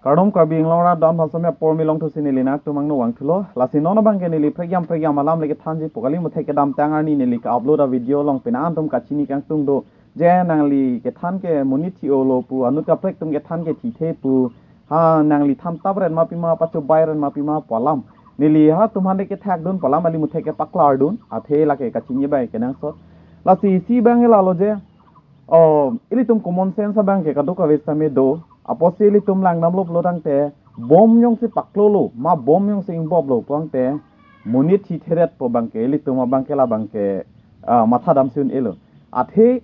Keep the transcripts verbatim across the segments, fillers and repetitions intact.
Kardom Karbi Anglong arat, dam hasam ya pormi long thusi neli nangtum angno vangthulo. Lasi non abangke neli prekjam prekjam alam le kethanji pokali muthe kedamtang arni neli ke-upload a-video along penang atum kachini kangtung do. Je nangli kethan ke monit thi-olo pu, anut kaprek atum kethan ke thithe pu. Ha nangli than tapret ma pima, pachobai ret ma pima pu alam. Neli halatum aphan de kethakdun pu alam kali muthe kepaklardun. Athe lake kachini abang kenangsot. Lasi isi abang lalo je, oh, ilitum common sense abangke kadokave sitame do. Apotsi ilitum langdamlo pulo tangte, bomb jongsi paklolo, ma bomb jongsi ingboplo pulote, monit thithedet pu abangke, ilitum abangke la abangke, ah, matha damsi un-elo. Athe,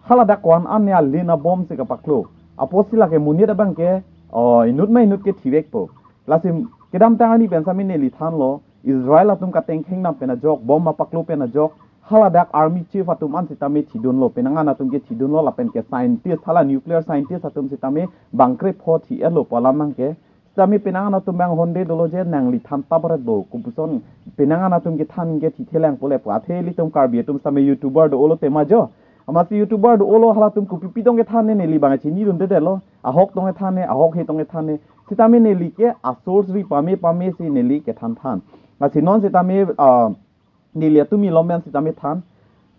haladak ko-an an ya lina bomb si kapaklo. Apotsi lake monit abangke, oh, inut ma inut ke thivekpo. Lasi kedamtang arni pen sitame neli thanlo, Israel atum katengkheng dam pen ajok, bomb apaklo pen ajok, haladak army chief atum an sitame thidunlo, penang an atum ke thidunlo, lapen ke scientist, hala nuclear scientist atum sitame bangkrepho thi-etlo pu alam abangke. Sitame penang an atum abang honde dolo je nangli than tapret bo, kopuson penang an atum kethan ke thithelang pule pu. Athe ilitum Karbi atum sitame YouTuber do-olo tema jo. Amatsi YouTuber do-olo, halatum kopipi tong kethan ne, neli abang chinidundedetlo. Ahok tong kethan ne, ahok he tong kethan ne. Sitame neli ke a-source ri pame pame si neli kethan than. Lasi non sitame, ah, neli atum ilom pen sitame than.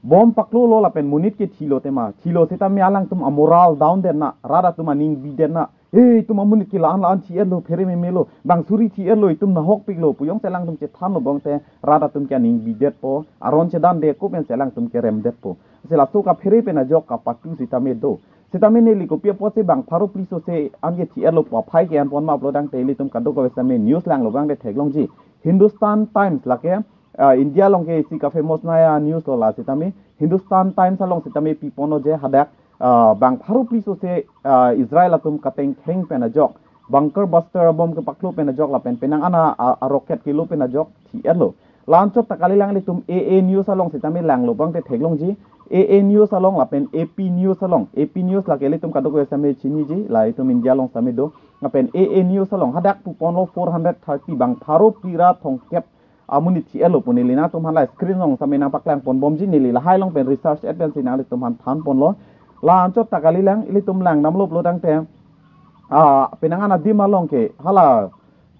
Bomb paklolo lapen monit ke thilo tema. Thilo sitame alangtum a-moral down det na, rat atum aning bidet na. Hey, itum amonit ke la-an la-an thi-etlo, phere memelo, bang suri thi-etlo, itum nahokpiklo pu jongsi alangtum chethanlo pulote, rat atum ke aning bidetpo, aron chedandeko pensi alangtum ke remdetpo. Si laso kaphere pen ajok kapatu sitame do. Sitame neli kopi apotsi bang pharo phli sose an ke thi-etlo pu aphai ke-en pon ma pulo tangte ilitum kadokave sitame news langlo abangke theklongji. Hindustan Times lake, ah, India along ke isi ka-famous naya news lo la sitame. Hindustan Times along sitame piponlo je hadak, ah, bang pharo phli sose, ah, Israel atum katengkheng pen ajok, bunker buster bomb kepaklo pen ajok lapen penang an a, a, a-rocket kelo pen ajok thi-etlo. La-anchot ta kalilang, ilitum A A News along sitame langlo abangke theklongji. A A News along lapen A P News along. A P News lake ilitum kadokave sitame chiniji, la itum India along sitame do. Lapen A A News along hadak puponlo four hundred thirty, bang pharo phli ra thomkep amonit thi-etlo pu neli nangtum aphan la screen along sitame nangpaklang ponbomji, neli lahai along pen research et pensi nanglitum aphan than ponlo. La-anchot ta kalilang, ilitum langdamlo pulo tangte, ah, penang an adim along ke hala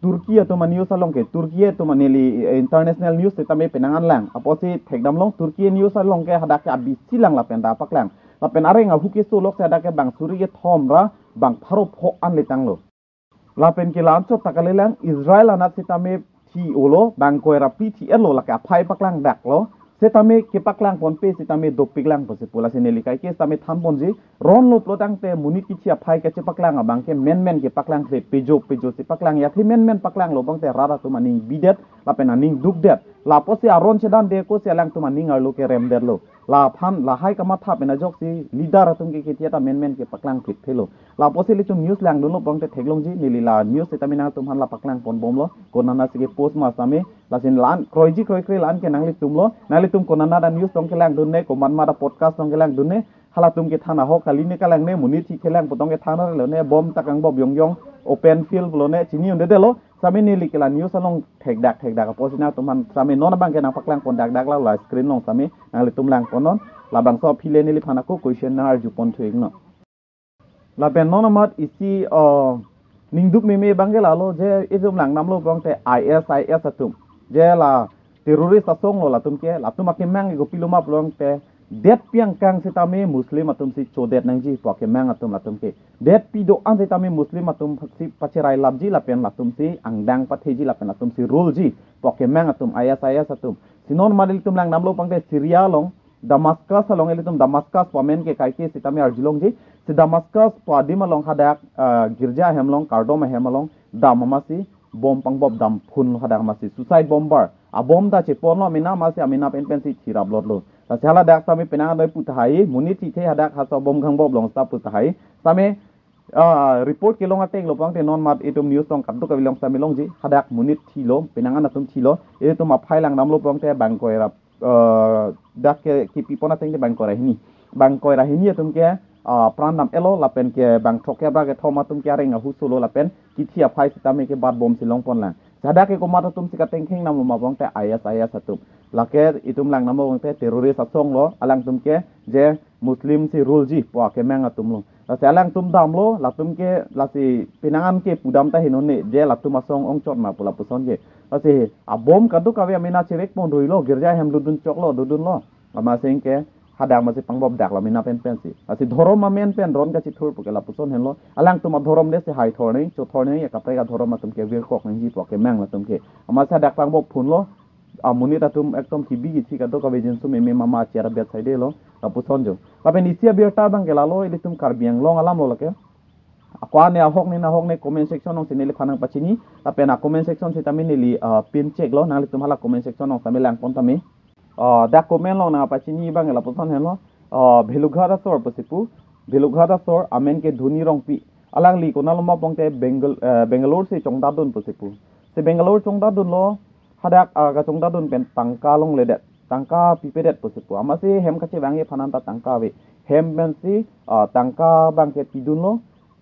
Turkey atum a-news along ke, Turkey atum a, neli, eh, international news sitame penang an lang. Apotsi thekdamlong, Turkey news along ke hadak ke abisi lang lapen ta paklang. Lapen areng ahu keso lok si hadak ke bang suri kethom ra bang pharo pho an letanglo. Lapen ke la-anchot ta kalilang, Israel anat sitame thi-olo, bang koi ra phli thi-etlo, lake aphai paklangdaklo. Sitame kepaklang ponpe sitame dopiklang pusi pu, lasi neli kaike sitame than ponji. Ronlo pulo tangte monit kithi aphai kachepaklang abangke menmen kepaklang kre, pejo pejo si paklang, athe menmen paklanglo abangte rat atum aning bidet lapen aning dukdet. Lapotsi aron chedandeko si alangtum aning arlo ke remdetlo. Laphan lahai kamatha pen ajoksi leader atum ke ketia ta menmen kepaklang phitphelo. Lapotsi ilitum news langdunlo pulote theklongji, neli la news sitame nangtum aphan la paklang ponbomlo. Konana si ke-post ma sitame, lasi la-an kroiji kroikre la-an ke nanglitumlo. Nanglitum konana ta news tong kelangdunne, komat ma ta podcast tong kelangdunne, halatum kethan ahok kali ne kalang ne, monit thi kelang pu tong kethan relo ne, bomb ta kangbop yongyong, open field pulo ne, chinidundedetlo. Sitame neli ke la news along thekdak thekdak apotsi nangtum aphan sitame non abangke nangpaklang pondakdak, la, la screen along sitame nanglitum lang ponnon. Labangso aphi le neliphan ako question nang-arju ponthu iknon. Lapen non amat isi, uh, ningduk meme abangke lalo je itum langdamlo pulote I S I S atum. Je la terrorist asong lo latum ke, latum akemang ke kopilo ma pulote, detpi angkang sitame Muslim atum si chodet nangji pu akemang atum latum ke. Detpi do-an sitame Muslim atum si pacherai lapji lapen latum si angdeng patheji lapen latum si rule ji pu akemang atum, I S I S atum. Si non amat ilitum langdamlo pulote Syria along, Damascus along, ilitum Damascus pu amen ke kaike sitame arjulongji. Si Damascus pu adim along hadak, ah, girja ahem along, kardom ahem along, dam amatsi bomb pangbop dam phunlo hadak amatsi, suicide bomber. A-bomb ta cheponlo amena amatsi, amena pen pensi thiraplotlo. Lasi haladak sitame penang an doi pu tahai, monit thithe hadak halaso bomb kangbop along sita pu tahai. Sitame, ah, report kelong atenglo pulote non amat itum news tong kadokave along sitame longji, hadak monit thilo, penang an atum thilo. Itum aphai langdamlo pulote bang koi ra, eh, dak ke kipipon ateng ke bang koi ra hini. Bang koi ra hini atum ke, ah, pran dam-etlo lapen ke bang throkkep ra kethom atum ke areng ahu solo lapen kithi aphai sitame kebat bomb si longponlang. Hadak ke komat atum si katengkheng damlo ma pulote I S I S atum. Lake itum langdamlo pulote terrorist asong lo, alangtum ke je Muslim si rule ji pu akemang atum lo. Lasi alangtum damlo, latum ke, lasi penang an ke pudam ta heno ne, je latum asong ongchot ma pu lapuson ke. Lasi abom kadokave amena chevek pon ruilo, girja hem ludun choklo, dodunlo. Amatsi ke hadak amatsi pangbop dak lo mena pen pensi. Lasi dhorom amen pen ron kachithur pu ke lapuson henlo. Alangtum adhorom le si hai thor nangji, cho thor nangji, ya kaprek adhorom atum ke virkok nangji pu ke mang latum ke. Amatsi hadak pangbop phunlo. Amonit atum ekdom kibi kithi kadokave jinsu meme mama chair abet saidelo. Lapuson jo. Lapen isi abirta abang ke lalo, ilitum Karbi Anglong alam lo lake. Ako-an ne ahok ne nahok ne comment section along si neliphan nangpachini. Lapen a comment section sitame neli, ah, pin cheklo, nanglitum hala comment section along sitame lang pon tame. Ah, dak comment along nangpachini abang ke lapuson henlo. Ah, Bhelughat asor pusi pu. Bhelughat asor amen ke Dhoni Rongpi. Alangli konat lo ma pute Bengal, eh, Bangalore si chongdatdun pusi pu. Si Bangalore chongdatdunlo, hadak, ah, kachongdatdun pen tangka longledet. Tangka pipedet pusi pu. Amatsi hem kachevangji aphan anta tangka ave. Hem pensi, ah, tangka abang ke pidunlo.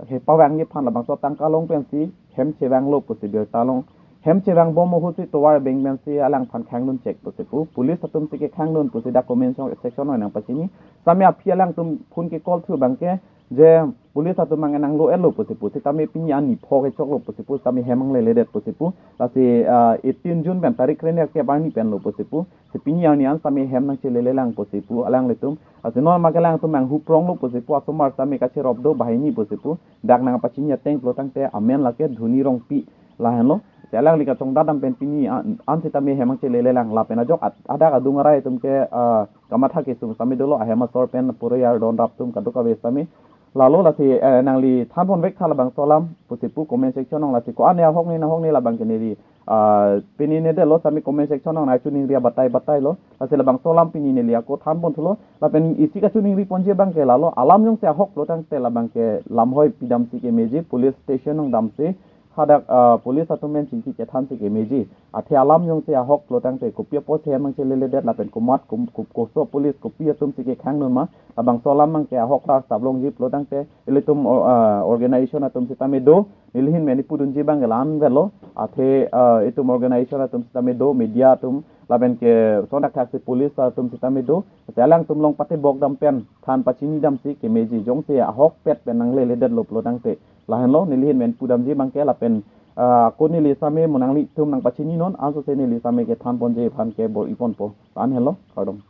He pavangji aphan labangso tangka long pensi hem chevanglo pusi birta long. Hem chevangbom ahut si tovar abeng pensi alangphan khangdun chek pusi pu. Police atum si ke khangdun pusi dak comment section along nangpachini. Sitame aphi alangtum phone ke call thu abang ke, je police atum abang nanglo-etlo pusi pu. Sitame pini arni pho kechoklo pusi pu. Sitame hem nangleledet pusi pu. Lasi, ah, eighteen June pen tarik kre-nerkep arni penlo pusi pu. Si pini arni an sitame hem nangchelele lang pusi pu alanglitum. Lasi non ma ke alangtum nanghupronglo pusi pu. Asomar sitame kacherop do banghini pusi pu. Dak nangpachini ateng pulo tangte amen lake Dhoni Rongpi lahenlo. Si alangli kachongdat dam pen pini an, an sitame hem nangchelele lang. Lapen ajok at-, adak adung arai atum ke, ah, kamatha kesung sitame dolo, ahem asor pen pura yar don rap atum kadokave sitame. Lalo lasi, eh, nangli than ponvek tha labangso alam pusi pu comment section along. Lasi ko-an ne ahok ne nahok ne labang ke neli, ah, pini ne detlo sitame comment section along nangchiningri abatai batailo. Lasi labangso alam pini neli ako than pon thulo. Lapen isi kachiningri ponji abang ke lalo, alam jongsi ahok pulo tangte labang ke lamhoi pidamsi kemeji, police station along damsi hadak, ah, police atum pen chingki kethansi kemeji. Athe alam jongsi ahok pulo tangte kopi apotsi hem nangcheleledet lapen komat kom-, ko-, koso police kopi atum si ke khangdun ma, labangso alam abang ke ahok lar stop longji pulo tangte ilitum, ah, organization atum sitame do, neli ahin pen ipudunji abang ke la-an avelo. Athe, ah, itum organization atum sitame do, media atum lapen ke sonak thak si police atum sitame do. Athe alangtum along patebok dam pen than pachini damsi kemeji, jongsi ahokpet pen nangleledetlo pulo tangte. Lahenlo neli ahin pen pudamji abang ke lapen, ah, ako neli sitame mo nanglitum nangpachini non, ansose neli sitame kethan ponji aphan ke bor-i ponpo. La-an henlo, kardom.